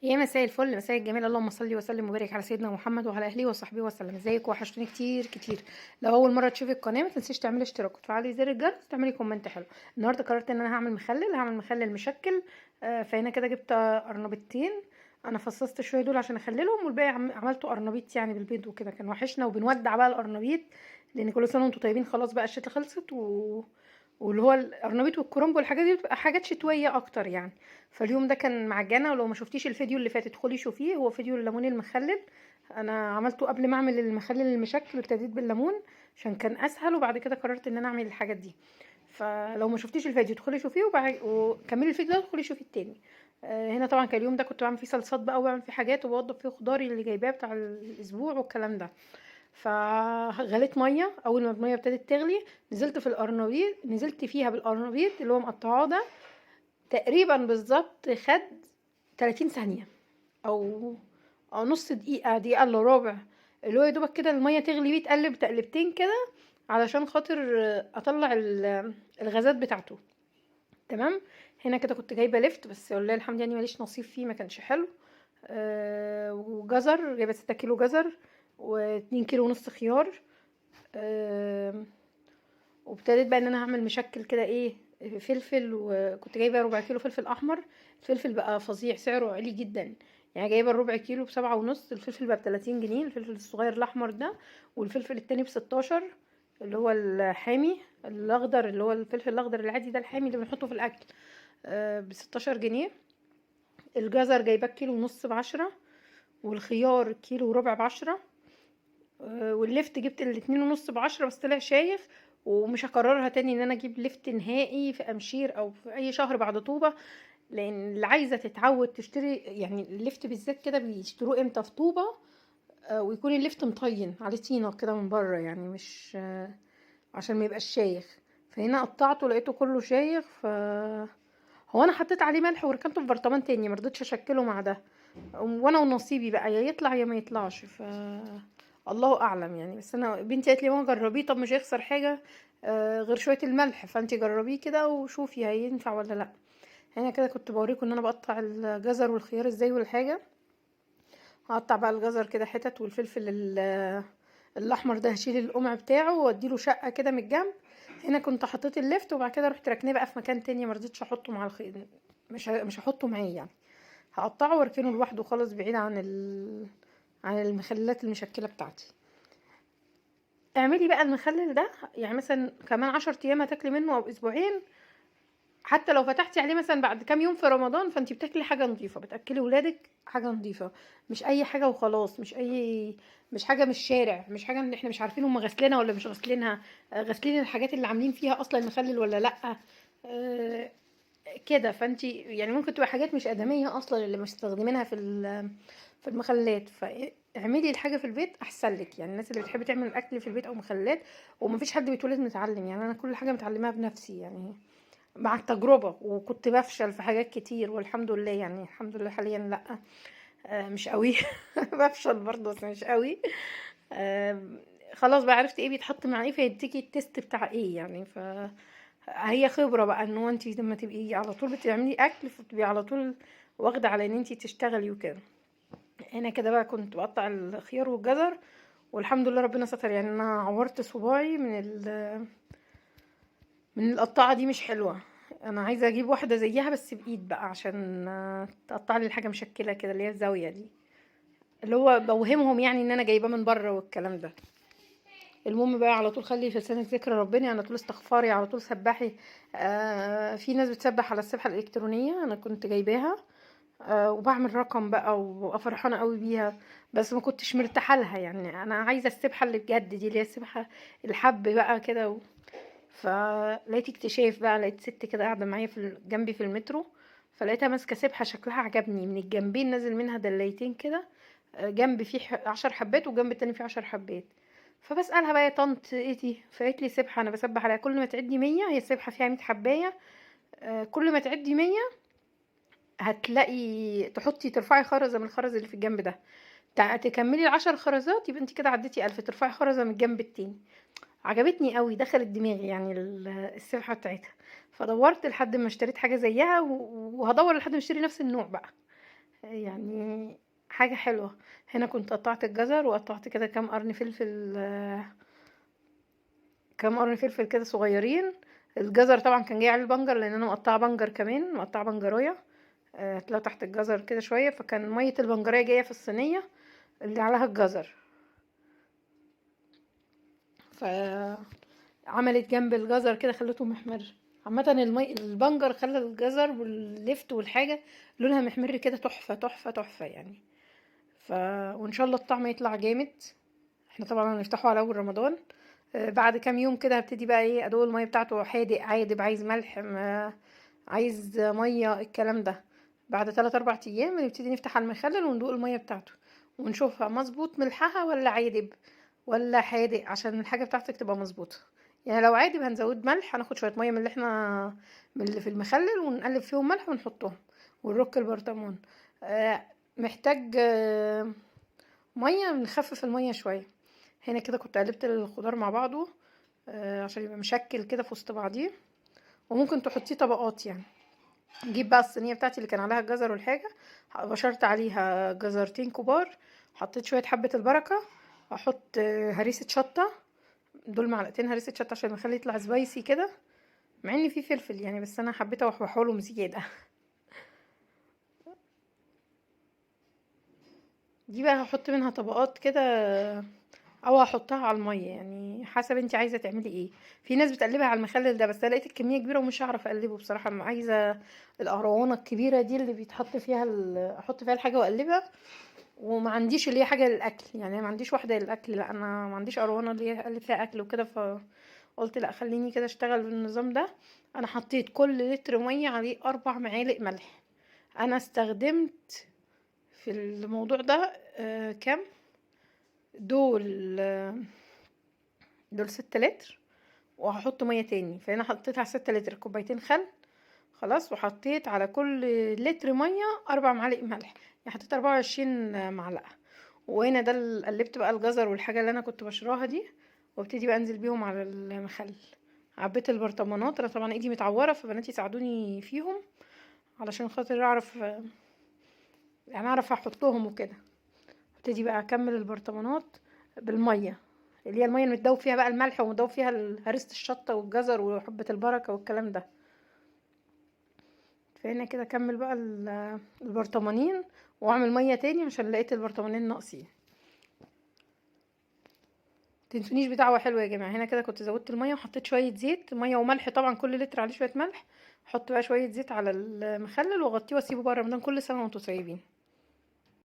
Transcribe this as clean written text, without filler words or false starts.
يا مساء الفل، مساء الجمال. اللهم صل وسلم وبارك على سيدنا محمد وعلى اهله وصحبه وسلم. ازيك؟ وحشتوني كتير كتير. لو اول مرة تشوفي القناة ما تنسيش تعملي اشتراك وتفعلي زر الجرس وتعملي comment حلو. النهارده قررت ان انا هعمل مخلل، هعمل مخلل مشكل. فهنا كده جبت قرنبيطتين، انا فصصت شوية دول عشان اخللهم، والباقي عملته قرنبيط يعني بالبيض وكده. كان وحشنا وبنودع بقى القرنبيط، لان كل سنة وانتم طيبين. خلاص بقى الشتا خلصت واللي هو القرنبيط والكرنب والحاجات دي بتبقى حاجات شتوية اكتر يعني. فاليوم ده كان معجنه، ولو ما شفتيش الفيديو اللي فات ادخلي شوفيه، هو فيديو الليمون المخلل. انا عملته قبل ما اعمل المخلل المشكل، ابتديت بالليمون عشان كان اسهل، وبعد كده قررت ان انا اعمل الحاجات دي. فلو ما شفتيش الفيديو ادخلي شوفيه، وكملي الفيديو ده ادخلي شوفي التاني. هنا طبعا كان اليوم ده كنت بعمل فيه صلصات بقى، وبعمل فيه حاجات، وبوضب فيه خضاري اللي جايباه بتاع الاسبوع والكلام ده. فغليت مية، اول ما المية ابتدت تغلي نزلت في القرنبيط، نزلت فيها بالقرنبيط اللي هو مقطعاه ده. تقريبا بالظبط خد 30 ثانية او نص دقيقة، دقيقة الا ربع، اللي هو يا دوبك كده المية تغلي بيه، تقلب تقلبتين كده علشان خاطر اطلع الغازات بتاعته. تمام. هنا كده كنت جايبه لفت، بس والله الحمد يعني ماليش نصيب فيه، ما كانش حلو. وجزر، جايبه 6 كيلو جزر و2 كيلو ونص خيار. وابتديت بقى ان انا هعمل مشكل كده، ايه، فلفل، وكنت جايبه ربع كيلو فلفل احمر. الفلفل بقى فظيع، سعره عالي جدا، يعني جايبه الربع كيلو ب7.5، الفلفل بقى ب30 جنيه، الفلفل الصغير الاحمر ده. والفلفل التاني ب16، اللي هو الحامي الاخضر، اللي هو الفلفل الاخضر العادي ده الحامي اللي بنحطه في الاكل، ب16 جنيه. الجزر جايباه كيلو ونص ب10، والخيار كيلو وربع ب10، واللفت جبت 2.5 ب10، بس طلع شايخ، ومش هكررها تاني ان انا اجيب لفت نهائي في امشير او في اي شهر بعد طوبة، لان اللي عايزه تتعود تشتري يعني اللفت بالذات كده بيشتروه امتى؟ في طوبة، ويكون اللفت مطين عليه طينه كده من بره، يعني مش عشان ما يبقاش شايخ. فهنا قطعته لقيته كله شايخ، ف هو انا حطيت عليه ملح وركنته في برطمان تاني، ما رضيتش اشكله مع ده، وانا ونصيبي بقى يا يطلع يا ما يطلعش، ف الله اعلم يعني. بس انا بنتي قالت لي ماما جربيه، طب مش هيخسر حاجة غير شوية الملح، فانتي جربيه كده وشوفي هينفع ولا لا. هنا كده كنت بوريكم ان انا بقطع الجزر والخيار ازاي والحاجة. هقطع بقى الجزر كده حتت، والفلفل الاحمر ده هشيل القمع بتاعه واديله شقه كده من الجنب. هنا كنت حطيت اللفت، وبعد كده رحت ركناه بقى في مكان تاني، ما رضيتش احطه مع الخيار، مش هحطه معاه يعني، هقطعه واركنه لوحده خالص بعيد عن عن المخللات المشكلة بتاعتي. اعملي بقى المخلل ده يعني مثلا كمان 10 ايام هتاكلي منه او اسبوعين، حتى لو فتحتي عليه مثلا بعد كام يوم في رمضان، فانتي بتاكلي حاجة نظيفة، بتاكلي ولادك حاجة نظيفة، مش اي حاجة وخلاص، مش حاجة من الشارع، مش حاجة ان احنا مش عارفين هم غاسلينها ولا مش غاسلينها، غاسلين الحاجات اللي عاملين فيها اصلا المخلل ولا لا، كده. فانتي يعني ممكن تبقى حاجات مش ادميه اصلا اللي مستخدمينها في المخللات. فاعملي الحاجة في البيت احسن لك، يعني الناس اللي بتحب تعمل الاكل في البيت او مخللات، ومفيش حد بيتولد متعلم، يعني انا كل حاجة متعلماها بنفسي يعني مع التجربة، وكنت بفشل في حاجات كتير والحمد لله، يعني الحمد لله حاليا لا، مش قوي بفشل برضه بس مش قوي. خلاص بقى عرفت ايه بيتحط مع ايه، فيديكي ال taste بتاع ايه يعني. فهي خبرة بقى ان هو انت لما تبقي على طول بتعملي اكل، فتبقي على طول واخدة على ان انت تشتغلي وكده. هنا كده بقى كنت بقطع الخيار والجزر، والحمد لله ربنا ستر، يعني انا عورت صباعي من القطاعة دي، مش حلوة. انا عايزه اجيب واحدة زيها بس بايد بقى، عشان تقطع لي الحاجة مشكلة كده، اللي هي الزاوية دي، اللي هو بوهمهم يعني ان انا جايباه من بره والكلام ده. المهم بقى على طول خلي في لسانك ذكر ربنا، على طول استغفاري، على طول سبحي. في ناس بتسبح على السبحة الالكترونية، انا كنت جايباها، وبعمل رقم بقى وابقى فرحانة قوي بيها، بس ما كنتش مرتاحة لها، يعني انا عايزه السبحة اللي بجد دي، اللي هي السبحة الحب بقى كده فلقيت اكتشاف بقى، لقيت ست كده قاعدة معايا في جنبي في المترو، فلقيتها ماسكه سبحه شكلها عجبني، من الجنبين نازل منها دلايتين كده، جنب فيه 10 حبات وجنب التاني فيه 10 حبات. فبسألها بقى يا طنط ايه دي؟ فقالت لي سبحه انا بسبح عليها، كل ما تعدي 100، هي السبحة فيها 100 حبايه، كل ما تعدي 100 هتلاقي تحطي ترفعي خرزة من الخرز اللي في الجنب ده، تكملي ال10 خرزات يبقى انت كده عديتي 1000، ترفعي خرزة من الجنب التاني. عجبتني قوي، دخلت دماغي يعني السبحة بتاعتها، فدورت لحد ما اشتريت حاجة زيها، وهدور لحد ما اشتري نفس النوع بقى. يعني حاجة حلوة. هنا كنت قطعت الجزر وقطعت كده كام قرن فلفل، كام قرن فلفل كده صغيرين. الجزر طبعا كان جاي عليه البنجر، لان انا مقطعه بنجر كمان، مقطعه بنجرايه، طلع تحت الجزر كده شوية، فكان مية البنجريه جاية في الصينية اللي عليها الجزر، فعملت جنب الجزر كده خلته محمر. عامة البنجر خلى الجزر واللفت والحاجة لونها محمر كده، تحفة تحفة تحفة يعني. وان شاء الله الطعم يطلع جامد. احنا طبعا هنفتحه على اول رمضان، بعد كام يوم كده هبتدي بقى ايه، ادوق المية بتاعته، حادق عادب، عايز ملح، ما عايز مية، الكلام ده. بعد 3 4 ايام نبتدي نفتح على المخلل وندوق المية بتاعته ونشوفها مظبوط ملحها ولا عادب ولا حادق، عشان الحاجة بتاعتك تبقى مظبوطة. يعني لو عادب هنزود ملح، هناخد شوية مية من اللي في المخلل ونقلب فيهم ملح ونحطهم ونرك البرطمان. محتاج مية، نخفف المية شوية. هنا كده كنت قلبت الخضار مع بعضه، عشان يبقى مشكل كده في وسط بعضيه، وممكن تحطيه طبقات يعني. نجيب بقى الصينية بتاعتي اللي كان عليها الجزر والحاجة، بشرت عليها جزرتين كبار، حطيت شوية حبه البركة، احط هريسه شطه، دول معلقتين هريسه شطه عشان نخليه يطلع سبايسي كده، مع ان فيه فلفل يعني، بس انا حبيت اوحوحه لهم زيادة. دي بقى هحط منها طبقات كده، او هحطها على المية يعني حسب انت عايزه تعملي ايه. في ناس بتقلبها على المخلل ده، بس انا لقيت الكمية كبيرة ومش هعرف اقلبه بصراحة، ما عايزه القروانه الكبيرة دي اللي بيتحط فيها احط فيها الحاجة واقلبها، وما عنديش اللي هي حاجة للاكل يعني، ما عنديش واحدة للاكل، لا انا ما عنديش قروانه اللي هي اقلب فيها اكل وكده، فقلت لا خليني كده اشتغل بالنظام ده. انا حطيت كل لتر مية عليه 4 معالق ملح. انا استخدمت في الموضوع ده كام دول، دول 6 لتر، وهحط مية تاني، فانا حطيت على 6 لتر كوبايتين خل خلاص، وحطيت على كل لتر مية 4 معالق ملح، يعني حطيت 24 معلقه. وهنا ده اللي قلبت بقى الجزر والحاجة اللي انا كنت بشراها دي، وابتدي بقى انزل بيهم على المخلل. عبيت البرطمانات، انا طبعا ايدي متعوره فبناتي ساعدوني فيهم علشان خاطر اعرف يعني اعرف احطهم وكده. ابتدي بقى اكمل البرطمانات بالمية اللي هي المية اللي متدوب فيها بقى الملح ومتدوب فيها هريسه الشطه والجزر وحبه البركة والكلام ده. فهنا كده اكمل بقى البرطمانين واعمل مية تاني عشان لقيت البرطمانين ناقصين. تنسونيش بدعوة حلوة يا جماعة. هنا كده كنت زودت المية وحطيت شوية زيت، مية وملح طبعا، كل لتر عليه شوية ملح. احط بقى شوية زيت على المخلل واغطيه واسيبه بقى رمضان. كل سنة وانتم طيبين.